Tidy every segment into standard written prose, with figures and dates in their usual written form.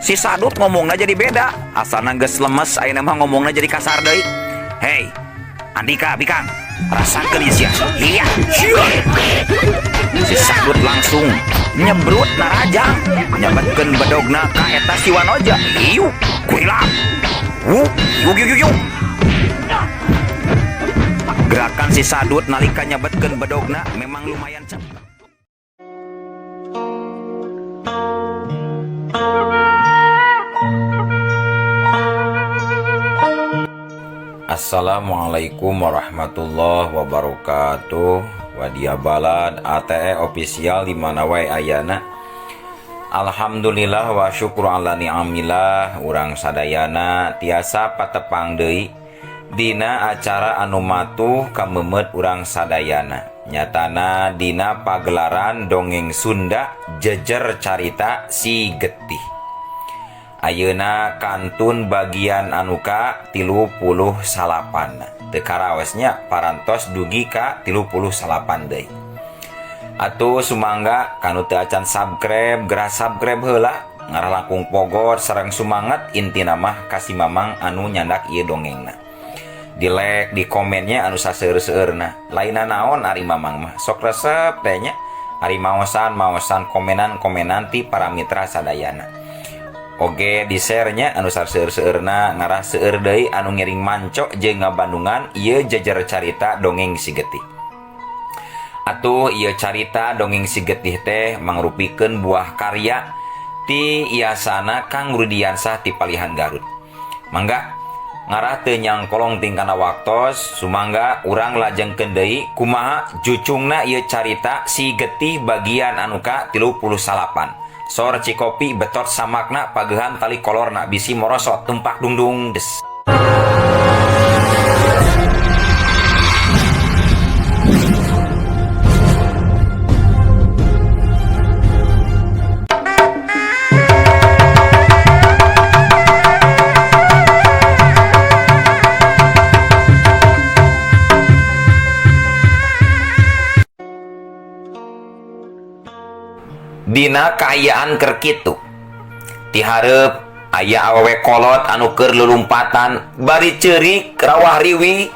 Si Sadut ngomongna jadi beda. Asalna geus lemes ayeuna mah ngomongna jadi kasar deui. Hei, Andika bikang, rasakeun ieu sia. Iya. Si Sadut langsung nyebrut narajang, nyabetkeun bedogna ka eta si Wanoja. Iu, kurilap. Wuh, yuk yuk yuk yuk. Gerakan si Sadut nalika nyabetkeun bedogna memang lumayan cepat. Assalamualaikum warahmatullahi wabarakatuh. Wadia Balad ATE official di mana wae ayana. Alhamdulillah wa syukur ala ni'amillah, urang sadayana tiasa patepang deui dina acara anu matuh kamemet urang sadayana, nyatana dina pagelaran dongeng Sunda Jejer Carita Si Getih. Ayeuna kantun bagian anu ka 39. Teu karaosnya parantos dugi ka 39 deui. Atuh sumangga kanu teu acan subscribe, geura subscribe heula, ngarah langkung pogot sareng sumangat. Intina mah kasih mamang anu nyandak ieu dongengna, di like, di komennya anu saseur-seurna. Lainna naon, ari mamang mah sok resep teh nya, ari maosan maosan komenan komenan ti para mitra sadayana. Oge di share nya anu saseur-seurna, ngarah seueur deui anu ngiring manco jeung ngabandungan ieu Jejer Carita Dongeng Si Getih. Atuh ieu carita dongeng Si Getih teh mangrupikeun buah karya ti Yasana Kang Rudiansah ti Palihan Garut. Mangga ngarah teu nyangkolong tingkana waktos, sumangga urang lajengkeun deui kumaha jucungna ieu carita Si Getih bagian anu ka 39. Sor cikopi, betot samakna, pagehan tali kolorna, bisi morosot tumpak dungdung des. Dina kaayaan keur kitu, tihareup aya awewe kolot anu keur lulumpatan bari ceurik rawah riwi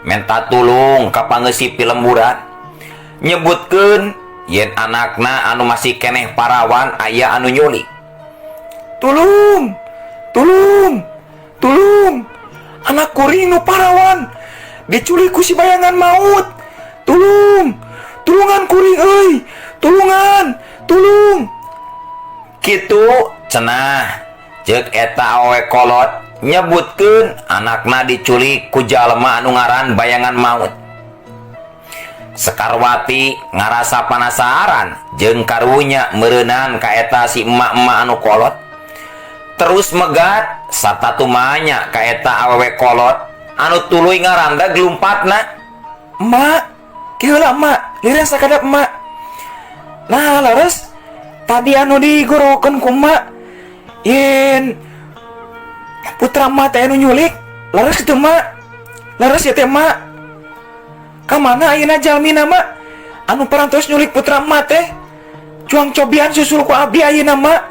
menta tulung ka pangeusi pilemburan, nyebutkeun yen anakna anu masih keneh parawan aya anu nyulik. "Tulung, tulung, tulung, anak kuring nu parawan diculik ku si bayangan maut. Tulung, tulungan kuring euy, tulungan, tulung," kitu cenah ceuk eta awewe kolot, nyebutkeun anakna diculik ku jalma anu ngaran bayangan maut. Sekarwati ngarasa panasaran jeung karunya meureunan ka eta si emak-emak anu kolot, terus megat sarta tumanya ka eta awewe kolot anu tuluy ngarandag lumpatna. "Emak, keheula emak, liren sakadap emak. Nah, leres tadi anu digorokeun ku emak yen putra emak teh anu nyulik, leres kitu emak? Leres ya teh emak? Ka mana ayeuna jalmina, mak, anu parantos nyulik putra emak teh? Cuang cobian susul ku abdi ayeuna, mak.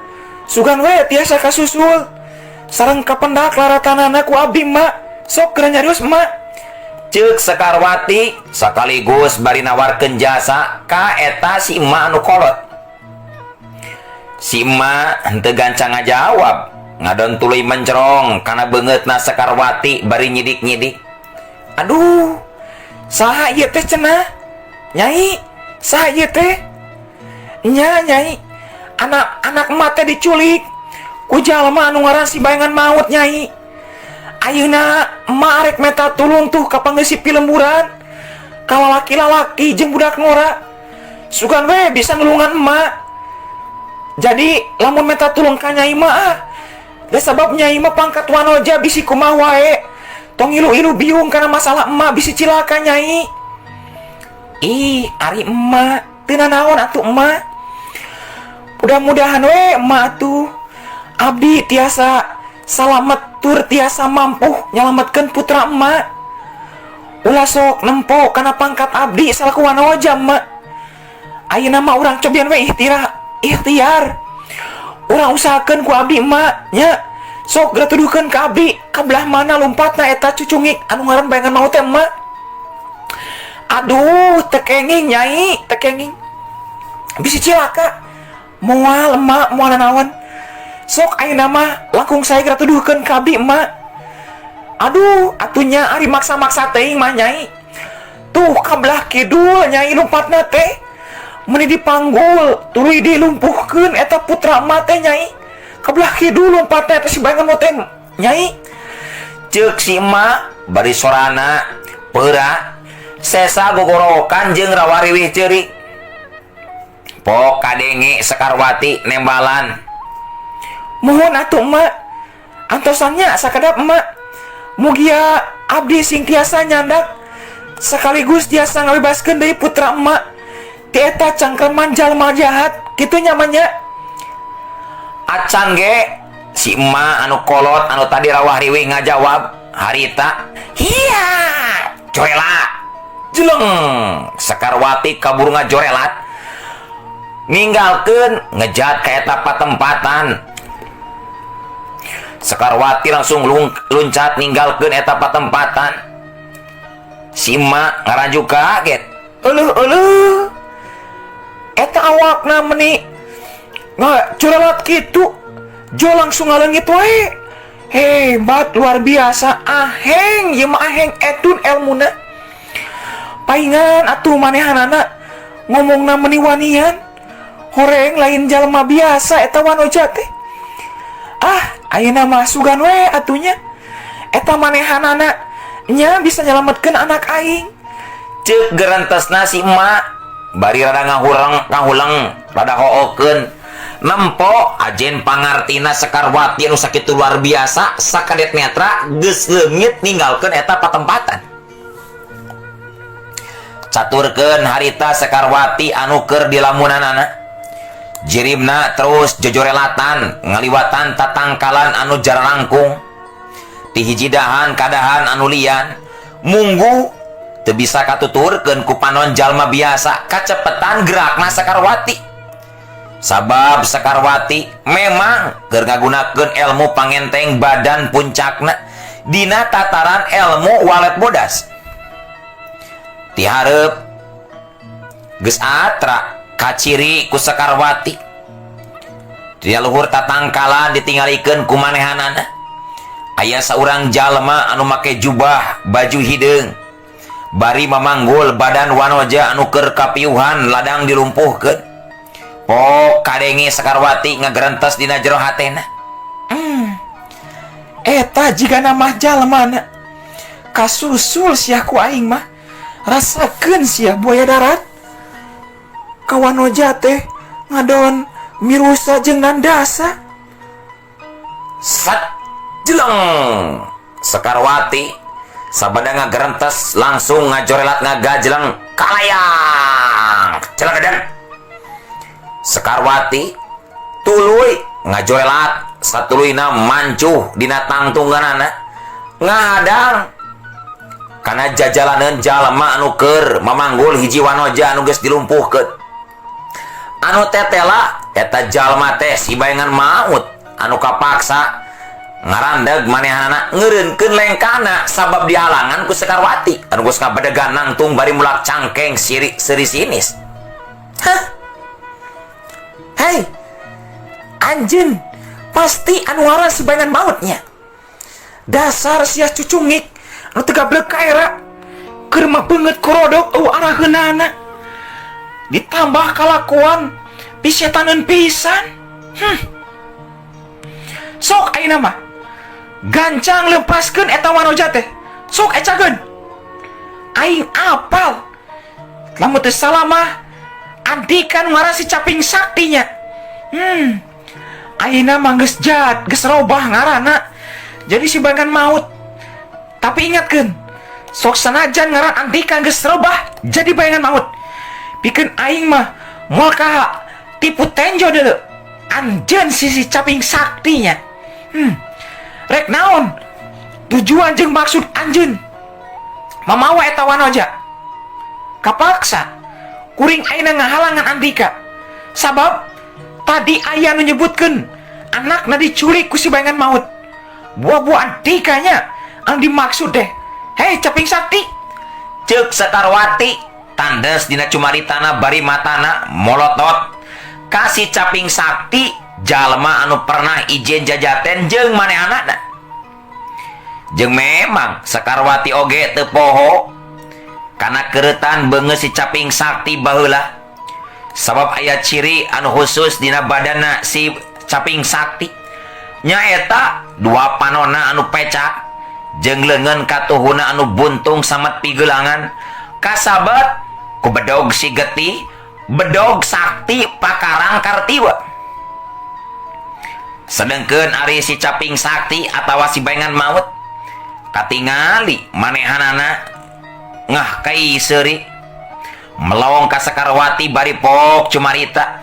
Sugan we tiasa kasusul sareng kapendak laratanana ku abdi, mak. Sok keur nyarios, emak." Ceuk Sekarwati sekaligus bari nawarkeun jasa ka eta si emak anu kolot. Si emak henteu gancang ngajawab, ngadon tuluy mencerong kana beungeutna Sekarwati bari nyidik-nyidik. "Aduh, saha ieu teh cenah? Nyai, saha ieu teh?" "Nya, Nyai, anak anak emak teh diculik ku jalma anu ngaran si bayangan maut, Nyai. Ayeuna emak arek menta tulung tuh ka pangeusi pilemburan, ka lalaki-lalaki jeung budak ngora. Sugan we bisa nulungan emak. Jadi lamun menta tulung ka Nyai mah, ah da sabab Nyai mah pangkat wanoja, bisi kumaha wae. Tong ilu-ilu biung kana masalah emak, bisi cilaka Nyai." "Ih, ari emak teu nanaon atuh, emak. Mudah-mudahan we emak atuh abdi tiasa salamet tur tiasa mampu nyalametkeun putra emak. Ulah sok nempo kana pangkat abdi salaku wanoja, emak. Ayeuna mah urang cobian we ikhtiar ikhtiar. Urang usahakeun ku abdi, emak nya. Sok geura tuduhkeun ka abdi ka belah mana lompatna eta cucungik anu ngaran bayangan maut teh, emak. Aduh, teu kenging, Nyai, teu kenging, bisi cilaka. Moal, emak, moal nanaon. Sok ayeuna mah langkung sae geura tuduhkeun ka abdi, emak. Aduh atuh nya, ari maksa-maksa teuing mah, Nyai. Tuh, ka belah kidul, Nyai, lompatna teh. Meni dipanggul tuluy dilumpuhkeun eta putra emak teh, Nyai. Ka belah kidul lompatna eta si bayangan maut teh, Nyai. Ceuk si emak bari sorana peura sesa gogorokan jeung rawariwih ceurik. Pok kadenge Sekarwati nembalan. Mohon atuh, emak, antosan nya sakedap, emak. Mugia abdi sing tiasa nyandak sekaligus tiasa ngabebaskeun deui putra emak ti eta cangkreman jalma jahat kitu nya, nya. Acan ge si emak anu kolot anu tadi rawah riwih ngajawab harita. Hiya, jorelat, jeleng. Sekarwati kaburu ngajorelat ninggalkeun ngejat ka eta patempatan. Sekarwati langsung luncat ninggalkeun eta patempatan. Si emak ngaranjuk kaget. Euleuh, euleuh, eta awakna meni ngacurelat kitu, jo langsung ngaleungit wae. Hebat, luar biasa, aheng ieu mah, aheng edun elmuna. Paingan atuh manehanana ngomongna meni wanian. Horeng lain jalma biasa eta wanoja teh. Ah, ayeuna mah sugan we atuh nya, eta manehanana nya bisa nyelametkeun anak aing. Ceuk gerentesna si emak bari rada ngahureng ngahuleng, rada hookeun nempo ajen pangartina Sekarwati anu sakitu luar biasa, sakadet netra geus leungit ninggalkeun eta patempatan. Caturkeun harita Sekarwati anu keur dilamunanana. Jirimna terus jojorelatan ngaliwatan tatangkalan anu jarangkung ti hiji dahan kadahan anu lian. Munggu teu bisa katuturkeun ku panon jalma biasa kacepetan gerakna Sekarwati, sabab Sekarwati memang keur ngagunakeun ilmu pangenteng badan puncakna dina tataran ilmu walet bodas. Ti hareup geus atra kaciri ku Sekarwati. Di luhur tatangkalan ditinggalikeun ku manehanana aya saurang jalma anu make jubah baju hideung bari mamanggul badan wanoja anu keur kapiuhan ladang dilumpuhkeun. Pok kadenge Sekarwati ngagerentes dina jero hatena. Eta jigana mah jalmana. Kasusul sia ku aing mah. Rasakeun sia, buaya darat. Ka wanoja teh ngadon mirusa jeung nandasa. Sat, jeleng. Sekarwati sabada ngagerentes langsung ngajorelat ngagajleng kalayang celagadan. Sekarwati tuluy ngajorelat satuluyna mancuh dina tangtunganana ngadang kana jajalaneun jalma anu keur mamanggul hiji wanoja anu geus dilumpuhkeun. Anu tetela eta jalma teh si bayangan maut anu kapaksa ngarandeg manehanana ngeureunkeun lengkana sabab dihalangan ku Sekarwati anu geus ngabadegan nangtung bari mulak cangkeng siri seuri sinis. Hah? Hei, anjeun pasti anu ngaran si bayangan mautnya. Dasar sia cucungik anu teu gablek kaera. Keur mah beungeut korodok euweuh araheunana. Ditambah kalakuan pisetaneun pisan. Sok ayeuna mah gancang lepaskeun eta wanoja teh. Sok ecakeun. Aing apal. Lamun teu salah mah Andika nu ngaran si Caping Saktinya. Ayeuna mah geus jad, geus robah ngaranna. Jadi si bayangan maut. Tapi ingatkeun, sok sanajan ngaran Andika geus robah jadi bayangan maut. Pikeun aing mah moal kaha tipu tenjo deuleu. Anjeun si Caping Saktinya. Rek naon? Tujuan jeung maksud anjeun mamawa eta wanoja? Kapaksa kuring ayeuna ngahalangan Andika. Sabab tadi aya nu nyebutkeun Anakna diculik ku si bayangan maut. Buah-buah Andika nya anu dimaksud teh. Hei Caping Sakti. Ceuk Sekarwati tandes dina cumaritana bari matana molotot ka si Caping Sakti jalma anu pernah ijen jajaten jeung manehanana. Jeung memang Sekarwati oge teu poho kana keureutan beungeut si Caping Sakti baheula. Sabab aya ciri anu khusus dina badanna si Caping Sakti. Nyaeta dua panona anu pecak jeung leungeun katuhuna anu buntung samet pigelangan kasabat ku bedog si getih bedog sakti pakarang Kartiwa. Sedengkeun ari si Caping Sakti atawa si bayangan maut katingali manehanana ngah kai seuri melong ka Sekarwati bari pok cumarita.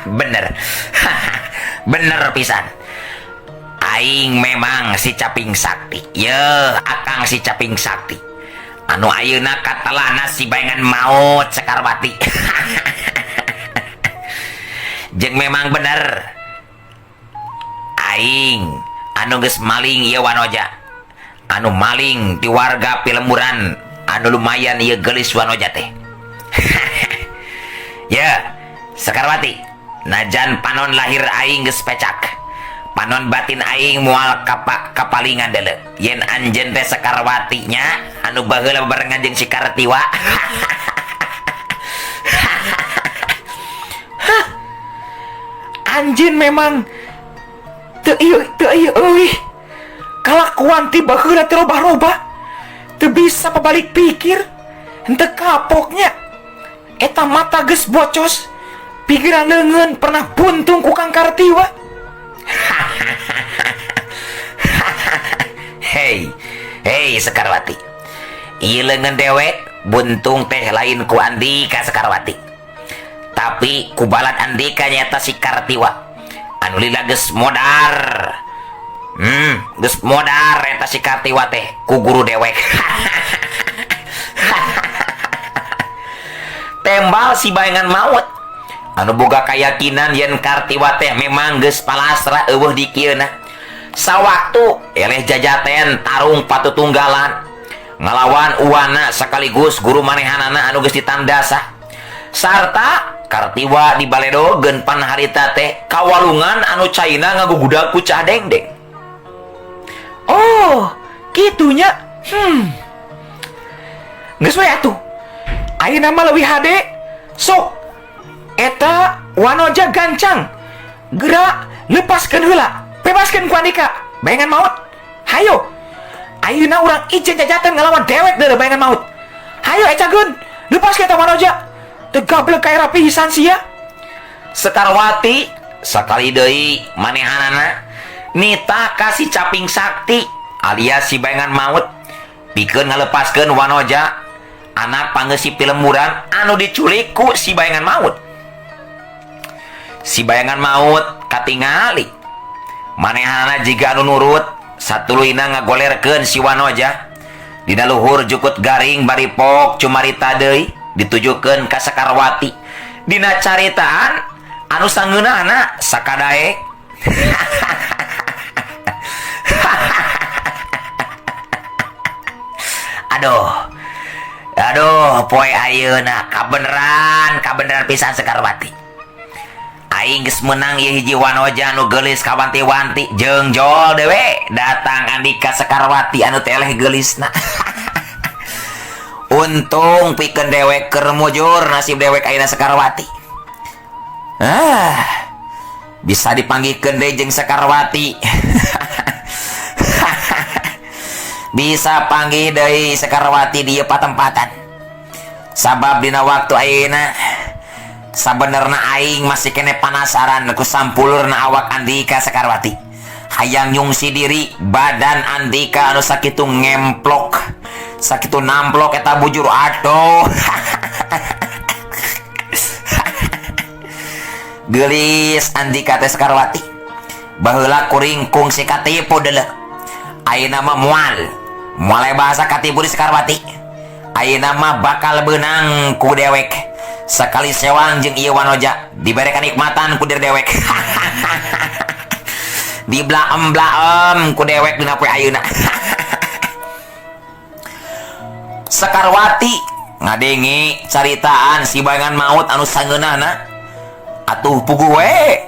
Bener. Bener pisan. Aing memang si Caping Sakti. Yeuh, akang si Caping Sakti. Anu ayeuna katelahna si bayangan maut Sekarwati. Jeung memang bener. Aing anu geus maling ieu wanoja. Anu maling ti warga pilemburan anu lumayan ieu geulis wanoja teh. Ya, Sekarwati, najan panon lahir aing geus pecak. Panon batin aing moal kapalingan deuleu. Yen anjeun teh Sekarwati nya anu baheula babarengan jeung si Kartiwa. Hah? Anjeun memang teu ieu teu ieu euy. Kalakuan ti baheula teh robah-robah. Teu bisa pabalik pikir. Henteu kapoknya. Eta mata geus bocos. Pikiran leungeun pernah buntung ku Kang Kartiwa. Hei, hei Sekarwati. Ieu leungeun dewek buntung teh lain ku Andika Sekarwati. Tapi ku balad Andika nyaeta si Kartiwa. Anu lila geus modar. Geus modar eta si Kartiwa teh ku guru dewek. Tembal si bayangan maut. Anu boga kayakinan yen Kartiwa teh memang geus palasra eueuh di kieuna. Sawaktu eleh jajaten tarung patutunggalan ngalawan uwana sekaligus guru manehanana anu geus ditandasa. Sarta Kartiwa dibaledogeun pan harita teh kawalungan anu caina ngagugudag ku Cah Dengdeng. Oh, kitunya. Geus we atuh. Ayeuna mah leuwih hade. Sok eta wanoja gancang. Geura lepaskeun heula. Bebaskeun ku Andika. Bayangan maut. Hayo. Ayeuna urang ijen jajaten ngalawan dewek deuleu bayangan maut. Hayo ecageun. Lepaskeun eta wanoja. Teu gablek ka era pisan sia. Sekarwati sakali deui manehanana nita ka si Caping Sakti alias si bayangan maut pikeun ngalepaskeun wanoja anak pangeusi pilemburan anu diculik ku si bayangan maut. Si bayangan maut katingali manehanana jiga anu nurut satuluyna ngagolerkeun si wanoja dina luhur jukut garing bari pok cumarita deui ditujukeun ka Sekarwati dina caritaan anu sangeunahna sakadaek. Aduh, aduh, poe ayeuna kabeneran pisan Sekarwati. Aing geus meunang ieu hiji wanoja anu geulis kawanti-wanti jeung jol dewe datang Andika Sekarwati anu teleh geulisna. Untung pikeun dewek keur mujur nasib dewek ayeuna Sekarwati. Bisa dipanggihkeun deui jeung Sekarwati. Bisa panggih deui Sekarwati di ieu patempatan. Sabab dina waktu ayeuna sabenerna aing masih kene panasaran ku sampulurna awak Andika Sekarwati. Hayang nyungsi diri badan Andika anu sakitu ngemplok, sakitu namplok eta bujur atuh. Geulis Andika teh Sekarwati. Baheula kuring kungsi katipu deuleu. Ayeuna mah moal. Moal aya bahasa katipu di Sekarwati. Ayeuna mah bakal beunang ku dewek. Sakali sewang jeung ieu wanoja dibere kanikmatan ku diri dewek. Diblaem-blaem ku dewek dina poe ayeuna. Sekarwati ngadenge caritaan si bayangan maut anu sangeunahna atuh puguh we.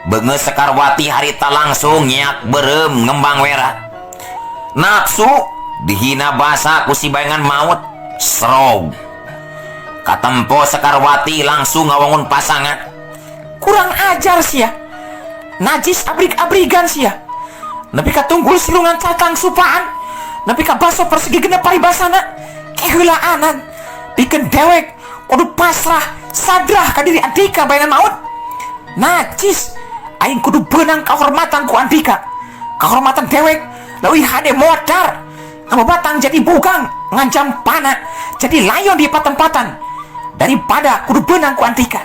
Beungeut Sekarwati harita langsung nyeak beureum ngembang wera. Nafsu dihina basa ku si bayangan maut serog. Katempo Sekarwati langsung ngawangun pasangan. Kurang ajar sia. Najis abrig-abrigan sia. Nepi ka tunggul silungan catang supaan. Nepi ka baso persegi genep paribasana. Keheulaanan. Pikeun dewek kudu pasrah sadrah ka diri Andika bayangan maut. Najis aing kudu beunang kahormatan ku Andika. Kahormatan dewek leuwih hade modar. Ngababatang jadi bugang, ngancam panah, jadi layon di patempatan daripada kudu beunang ku Andika.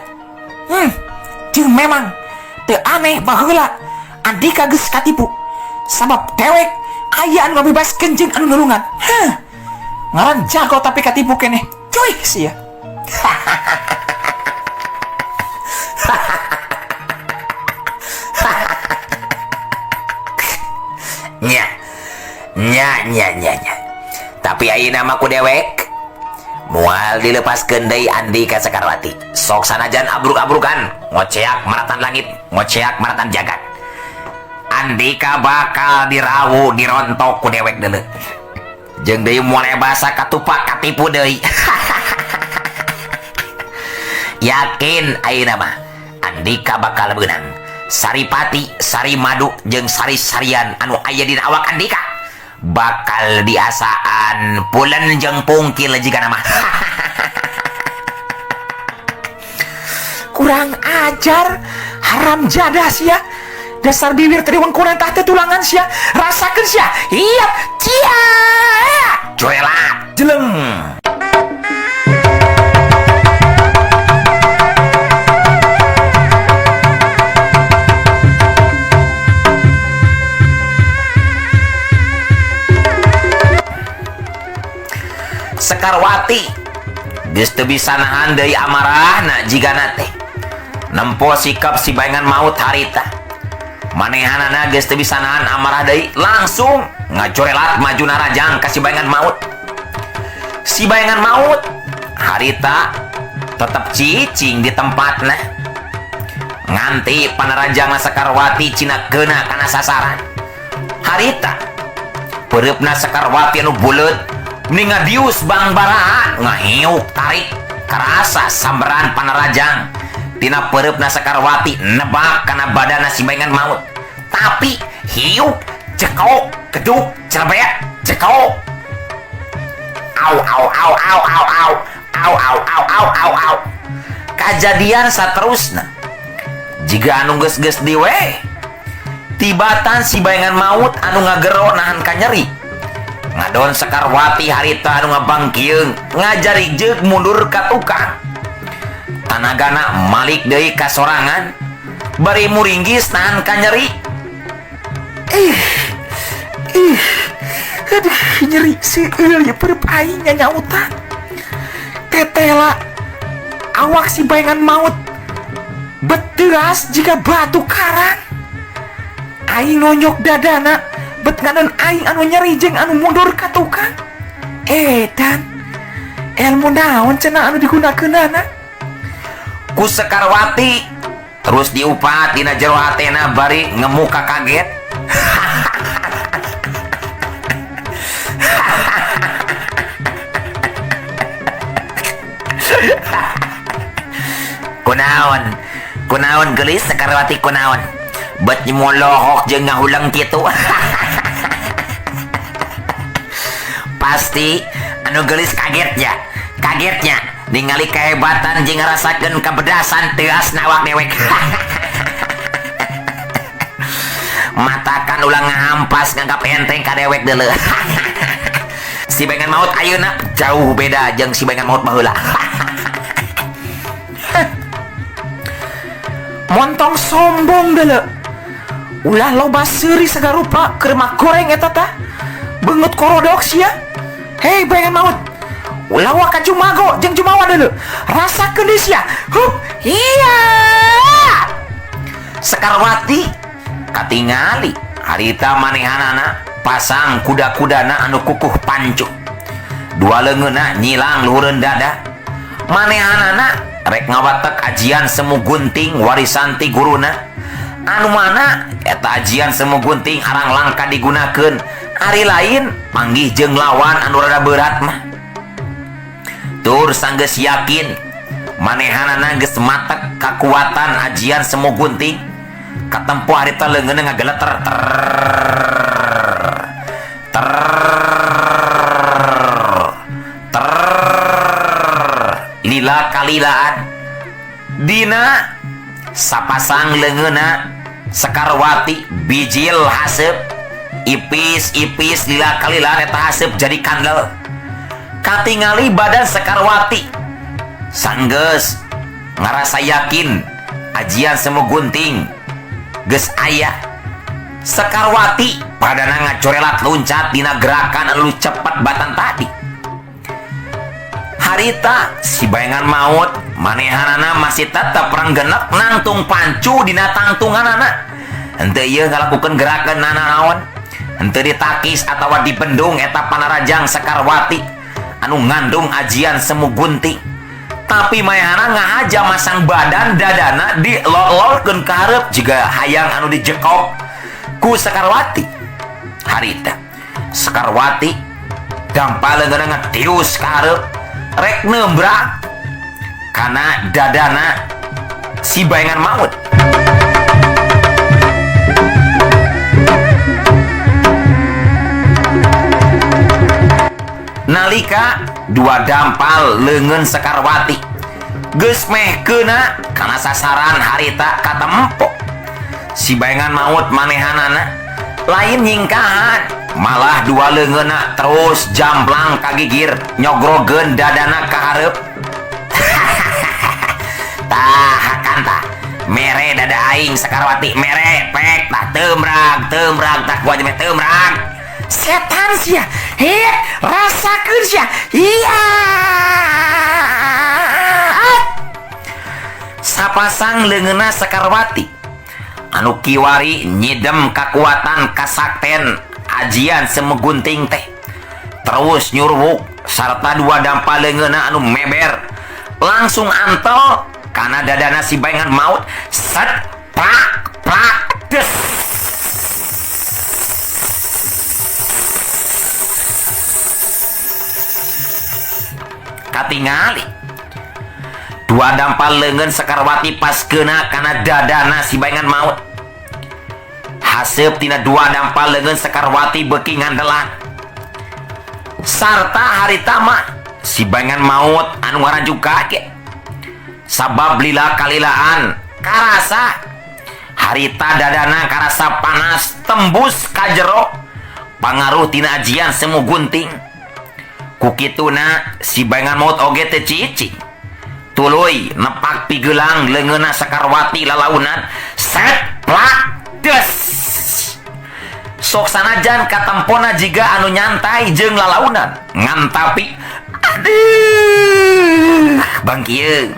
Jeung memang teu aneh baheula Andika geus katipu. Sabab dewek aya anu ngabebaskeun jeung anu nulungan. Heh. Ngaran jago tapi katipu keneh. Cuy sia. Nya. Nya nya nya nya. Tapi ayeuna mah ku dewek moal dilepaskeun deui Andika Sekarwati. Sok sanajan abruk-abrukan, ngoceak maratan langit, ngoceak maratan jagat. Andika bakal dirawu dirontok ku dewek deuleu. Jeung deui moal basa katupak katipu deui. Yakin ayeuna mah Andika bakal beunang. Saripati, sari madu jeung sari-sarian anu aya dina awak Andika bakal diasaan pulen jeung pungkil jigana mah. Kurang ajar, haram jadah sia. Dasar bibir teu diwengkuran tah teu tulangan sia. Rasakeun sia. Hiap, cia. Joelat, jeleng. Sekarwati geus teu bisa nahan deui amarahna jigana teh. Nempo sikap si bayangan maut harita. Manehanana geus teu bisa nahan amarah deui, langsung ngajorelat maju narajang ka si bayangan maut. Si bayangan maut harita tetep cicing di tempatna. Nganti panarajangna Sekarwati cina keuna kana sasaran. Harita peureupna Sekarwati anu buleut ningadius bangbaraan ngahiuk tarik karasa samberan panarajang tina peureupna Sekarwati nebak kana badana si bayangan maut. Tapi hiuk cekok keduk celebet cekok au au au au au au au au au au au au. Kajadian saterusna jiga anu geus-geus diwe tibatan si bayangan maut anu ngagero nahan kanyeri. Ngadon Sekarwati harita anu ngabangkieung ngajari jeuk mundur ka tukang. Tanagana malik deui ka sorangan bari muringgis nahan kanyeri. Ih, aduh nyeri seueur ya peureub aing nyanyautan. Tetela awak si bayangan maut beteas jika batu karang. Aing nonyok dadana bet ngadon aing anu nyeri jeung anu mundur ka tukang. Edan ilmu naon cenah anu digunakeunana? Ku Sekarwati terus diupat dina jero hatena bari ngemuka kaget. Kunaon? Kunaon geulis Sekarwati kunaon? Bet nyolohok jeung ngahuleng kitu. Pasti anu geulis kagetnya. Kagetnya ningali kehebatan jeung ngarasakeun kebedasan teuasna awak dewek. Matakan ulang ngahampas nganggap enteng ka dewek deuleu. Si bayangan maut ayeuna jauh beda jeung si bayangan maut baheula. Montong sombong deuleu. Ulah loba seuri sagarupa keur mah goreng eta tah. Beungeut korodok sia. Hei bayangan maut. Ulah waka jumago jeung jumawa deuleu. Rasakeun deui sia. Hup, iya. Sekarwati katingali harita manehanana pasang kuda-kudana anu kukuh pancu. Dua leungeunna nyilang luhureun dada. Manehanana rek ngawatek ajian semu gunting warisan ti guruna. Anu mana eta ajian semu gunting arang langka digunakeun. Ari lain panggih jeung lawan anu rada berat mah. Tur sanggeus yakin manehanana geus matek kakuatan ajian semu gunting. Katempo harita leungeunna ngageleter ter ter ter lila kalilaan dina sapasang leungeunna Sekarwati bijil haseup ipis-ipis lila kalilaan eta haseup jadi kandel. Katingali badan Sekarwati sanggeus ngarasa yakin ajian semu gunting geus aya. Sekarwati padana ngacorelat luncat dina gerakan anu cepet batan tadi. Harita si bayangan maut manehanana masih tetep renggenek nangtung pancu dina tangtunganana. Henteu ieu ngalakukeun gerakan nanaon, henteu ditakis atawa dibendung eta panarajang Sekarwati anu ngandung ajian semu gunting. Tapi mayana ngahaja masang badan dadana dilololkeun ka hareup jiga hayang anu dijekok ku Sekarwati. Harita Sekarwati dampal leungeunna ngetius ka hareup rek nembrak kana dadana si bayangan maut. Nalika dua dampal leungeun Sekarwati geus meh keuna kana sasaran harita katempo. Si bayangan maut manehanana lain nyingkahan, malah dua leungeunna terus jamblang kagigir nyogrogeun dadana ka hareup. Tah hakan tah mere dada aing Sekarwati mere pek tah teumrag teumrag tah gua meh teumrag. Setan sia, hei rasakeun sia. Iya. Sapasang leungeunna Sekarwati anu kiwari nyidem kakuatan kasakten ajian semu gunting teh terus nyurwuk sarta dua dampal leungeunna anu meber langsung antel kana dadana si bayangan maut. Set plak plak des. Katingali dua dampal leungeun Sekarwati pas keuna kana dadana si bayangan maut. Haseup tina dua dampal leungeun Sekarwati beuki ngandelan sarta harita mah si bayangan maut anu ngaranjuk kaget sabab lila kalilaan karasa harita dadana karasa panas tembus ka jero pangaruh tina ajian semu gunting. Kukituna si bayangan maut oge teu cicing tuluy nepak pigelang leungeunna Sekarwati lalaunan. Set plak des. Sok sanajan katempona jiga anu nyantai jeung lalaunan ngan tapi aduh bangkieung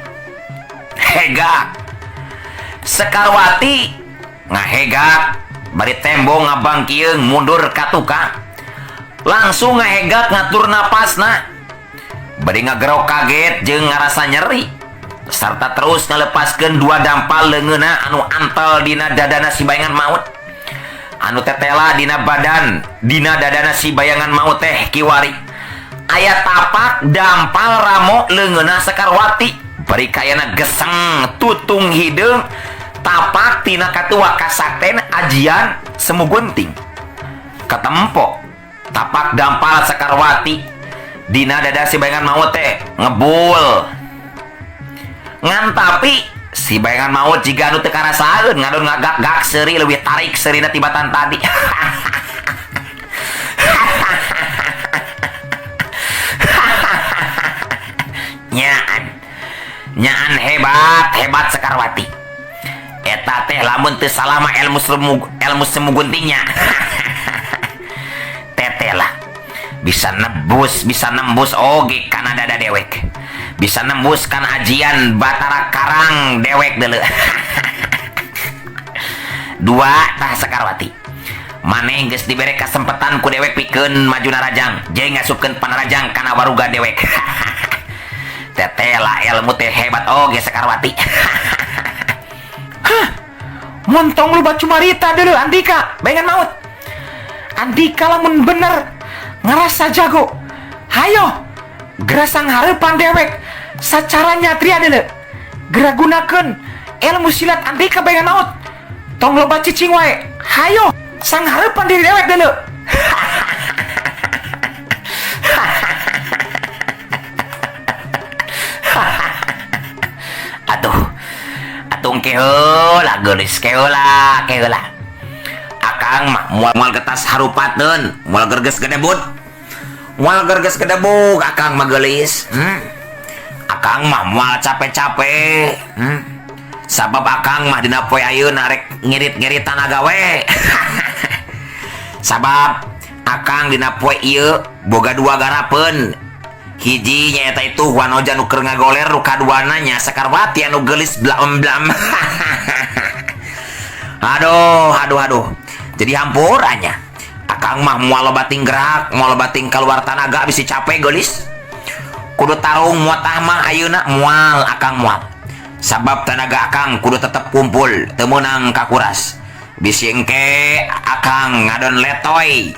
hegak. Sekarwati ngahegak bari tembong ngabangkieung mundur ka tukang langsung ngahegak ngatur napasna bari ngagerok kaget jeung ngarasa nyeri sarta terus ngalepaskeun dua dampal leungeunna anu antel dina dadana si bayangan maut anu tetela dina badan dina dadana si bayangan maut teh kiwari aya tapak dampal ramo leungeunna Sekarwati bari kayana geseng tutung hideung tapak tina katua kasakten ajian semu gunting. Katempo tapak dampal Sekarwati dina dada si bayangan maut teh ngebul ngan tapi si bayangan maut jiga anu teu karasaeun ngadon ngagak-gak seuri leuwih tarik seurina tibatan tadi. Nyaan nyaan hebat hebat Sekarwati eta teh lamun teu salah mah ilmu semu guntingnya. Teteh lah Bisa nebus, bisa nembus oge kana dada dewek. Bisa nembus kana ajian Batara Karang dewek deuleu. Dua tah Sekarwati. Maneh geus dibere kasempetan ku dewek pikeun maju narajang, jeung ngasupkeun panarajang kana waruga dewek. Tetela ilmu teh hebat oge Sekarwati. Hah? Montong lu bacumarita deuleu Andika, bayangan maut. Andika lamun bener ngerasa jago. Hayo, gerasang hareupan dewek sacara nyatria deuleu. Geura gunakeun ilmu silat Andika bayangan maut. Tong loba cicing wae. Hayo, sang hareupan diri dewek deuleu. Atuh, atuh ke heula geulis ke heula, ke heula. Akang mah moal getas harupateun, moal gerges gedebut. Moal gerges gedebuk akang mah geulis. Akang mah moal capek-capek. Sabab akang mah dina poe ayeuna rek ngirit-ngirit tanaga we. Sabab akang dina poe ieu boga dua garapeun. Hiji nyaeta itu wanoja nu keur ngagoler, nu kaduana nya Sekarwati anu geulis blam-blam. Aduh, aduh, aduh. Jadi hampurannya. Akang mah moal loba ting gerak, moal loba ting keluar tanaga bisi capek geulis. Kudu tarung muatah mah ayeuna moal akang moal. Sabab tanaga akang kudu tetep kumpul, teu meunang kakuras. Bisi engke akang ngadon letoy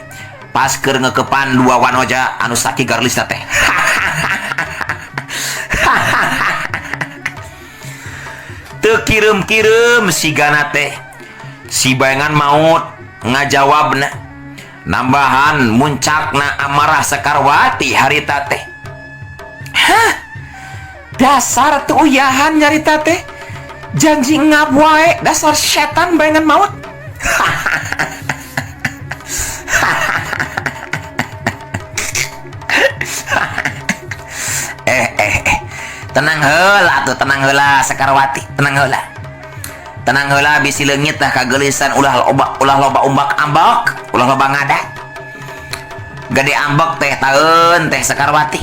pas keur ngekepan dua wanoja anu saki garlisna teh. Teu kireum-kireum sigana teh. Si bayangan maut ngajawabna. Nambahan muncakna amarah Sekarwati harita teh. Hah? Dasar teu uyahan nyarita teh. Janji ngap wae dasar setan bayangan maut. Tenang heula atuh, tenang heula Sekarwati, tenang heula. Tenang heula bisi leungit tah kageulisan ulah loba umbak ambek, ulah loba ngadat. Gede ambek teh taeun teh Sekarwati.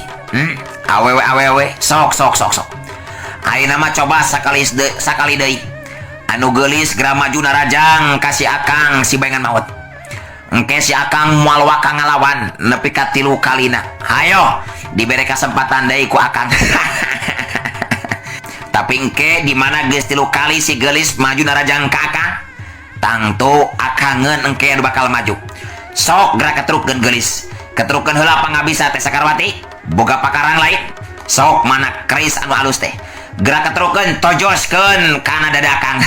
Awewe awewe sok sok sok sok. Ayeuna mah coba sakali deui. Anu geulis geura maju narajang ka si akang si bayangan maut. Engke si akang moal waka ngalawan nepi ka 3 kalina. Hayo dibere kesempatan deui ku akang. Tapi engke di mana geus 3 kali si geulis maju narajang ka akang, tangtu akangeun engke anu bakal maju. Sok geura ketrukkeun geulis. Ketrukkeun heula pangabisa teh Sekarwati. Boga pakarang lain. Sok mana keris anu alus teh. Geura ketrukkeun tojoskeun kana dada akang.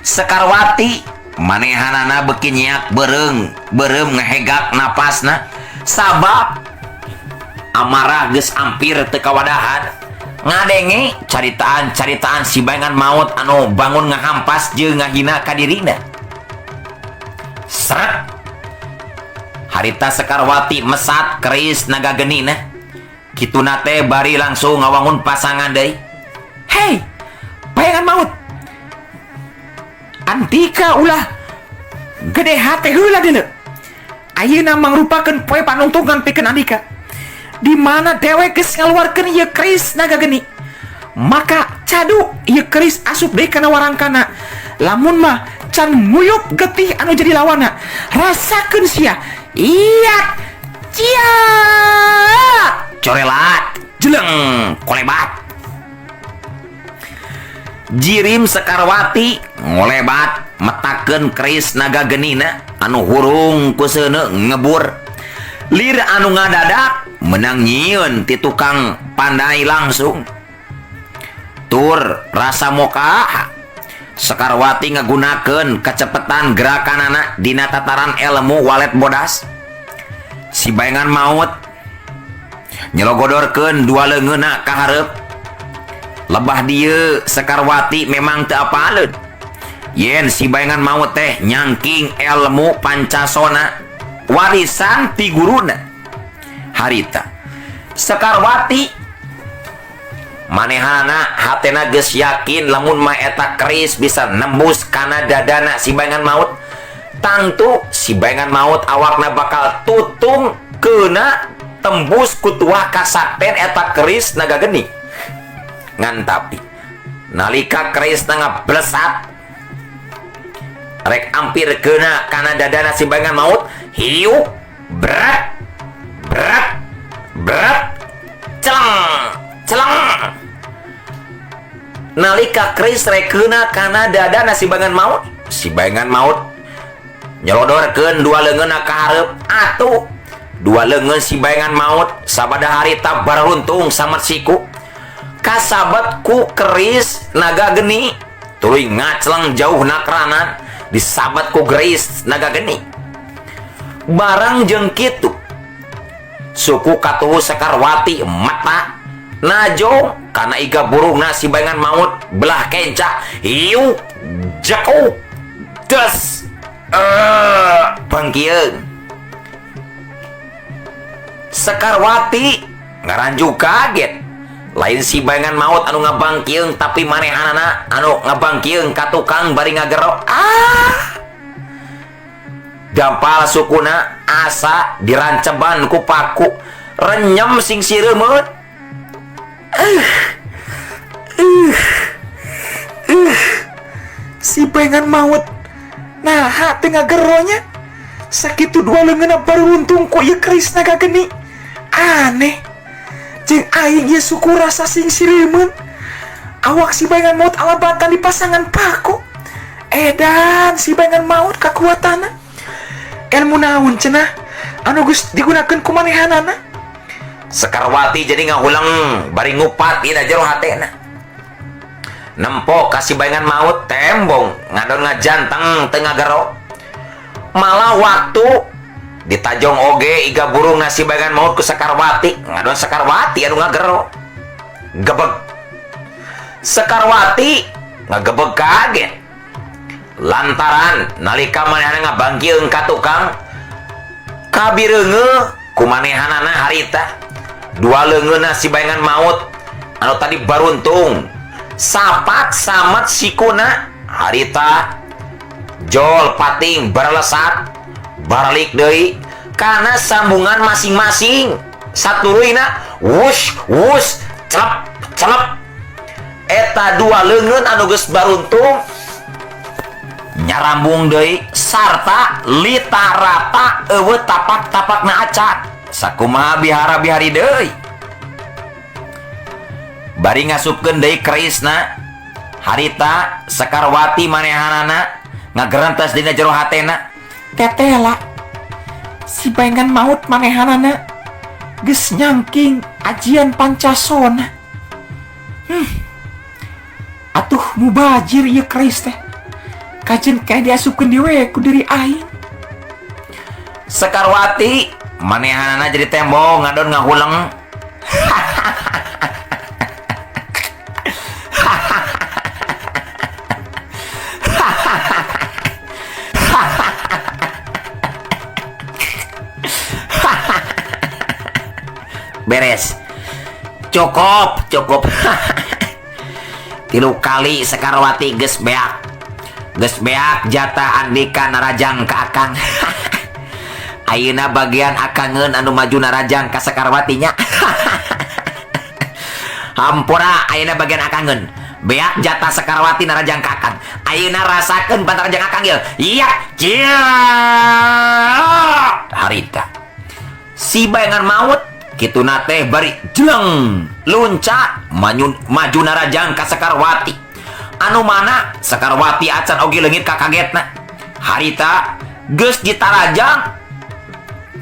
Sekarwati manehanana beuki nyiak beureung, beureum ngehegak napasna sabab amarah geus ampir teu kawadahan. Ngadenge caritaan-caritaan si bayangan maut anu bangun ngahampas jeung ngahina ka dirina. Srek. Harita Sekarwati mesat keris naga genina. Kituna teh bari langsung ngawangun pasangan deui. Hei, bayangan maut. Andika ulah gede hate heula deuleu. Ayeuna mangrupakeun poe panungtungan pikeun Andika. Di mana dewek geus ngaluarkeun ieu keris naga geni. Maka cadu ieu keris asup deui kana warangkana. Lamun mah can nguyup getih anu jadi lawana. Rasakeun sia. Iya. Cia. Corelat, jeleng, kolebat. Jirim Sekarwati ngolebat metakeun keris naga genina anu hurung ku seuneu ngebur. Lir anu ngadadak menang nyieun ti tukang pandai langsung. Tur rasa moka Sekarwati ngagunakeun kecepatan gerakanana dina tataran ilmu walet bodas. Si bayangan maut nyelogodorkeun dua leungeunna ka hareup. Lebah dieu Sekarwati memang teu apaleun. Yen si bayangan maut teh nyangking ilmu pancasona warisan ti guruna. Harita Sekarwati manehana hatena geus yakin lamun mah eta keris bisa nembus kana dadana si bayangan maut. Tangtu si bayangan maut awakna bakal tutung kena tembus ku tuah kasakten eta keris naga geni. Ngan tapi nalika keris ngablesat rek ampir kena kana dadana si bayangan maut, hiuk berat berat berat celeng celeng. Nalika keris rek kena kana dadana si bayangan maut, si bayangan maut nyelodorkeun dua leungeunna ka hareup. Atuh dua leungeun si bayangan maut sabada harita baruntung samet siku kasabat ku keris naga geni, tuluy ngacleng jauh nakranan disabat ku keris naga geni. Barang jeung kitu suku katuhu Sekarwati mata najong kana iga burungna si bayangan maut belah kenca, hiu jakuk des bangkieun. Sekarwati ngaranju kaget, lain si bayangan maut anu ngabangkieun tapi manehanana anu ngabangkieun ka tukang bari ngagero. Dampal sukuna asa diranceban ku paku, renyem sing sireumeut. Si bayangan maut nah teu ngageronya sakitu dua leungeunna baruntung ku ieu keris naga geni. Aneh jeung aing ieu suku rasa sing sireumeun. Awak si bayangan maut alabatan di pasangan paku. Edan si bayangan maut kakuatanna. Ilmu naon cenah anu geus digunakeun ku manehanana? Sekarwati jadi ngahulang bari ngupat dina jero hatena. Nempo ka si bayangan maut tembong ngadon ngajanteng teu ngagero. Malah waktu ditajong oge iga burung si bayangan maut ku Sekarwati, ngadon Sekarwati anu ngagero. Gebeg. Sekarwati ngagebeg kaget. Lantaran nalika manehana ngabangkieun ka tukang kabireungeuh ku manehanana harita dua leungeunna si bayangan maut anu tadi baruntung sapat samat sikuna harita jol pating barelesat baralik deui kana sambungan masing-masing satuluyna wush wush celep celep. Eta dua leungeun anu geus baruntung nyarambung deui sarta litarata eueuh tapak-tapakna acat sakumaha bihara-bihari deui. Bari ngasupkeun deui kerisna harita Sekarwati manehanana ngagerentas dina jero hatena. Tetela si bayangan maut manehanana geus nyangking ajian pancasona. Atuh mubajir ieu keris teh. Kajen kayak diasupkeun dewe ku diri aing. Sekarwati manehanana jadi tembong ngadon ngahuleng. Beres. Cukup, cukup. 3 kali Sekarwati geus beak. Geus beak jatah andika narajang ka akang. Ayeuna bagian akangeun anu maju narajang ka Sekarwatinya. Hampura ayeuna bagian akangeun. Beak jatah Sekarwati narajang ka akang. Ayeuna rasakeun pantarajang akang ieu. Iya, cia. Harita. Si bayangan maut kituna teh bari jeleng lunca maju narajang ka Sekarwati. Anu mana Sekarwati acan oge leungit kakagetna. Harita geus ditarajang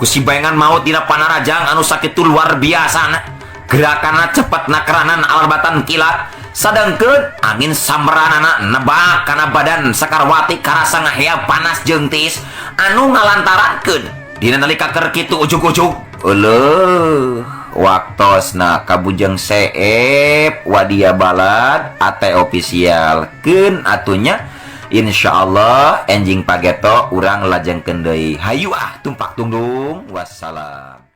ku si bayangan maut dina panarajang anu sakitu luar biasana. Gerakanna cepet nakranan alarbatan kilat. Sadengkeun angin samranana nebak kana badan Sekarwati karasa ngahea panas jeung tiis anu ngalantarankeun dina nalika keur kitu ujug-ujug. Euleuh waktosna kabujeng seep wadia balad ate official keun atunya insyaallah enjing pageto urang lajengkeun deui. Hayu ah tumpak tungtung wassalam.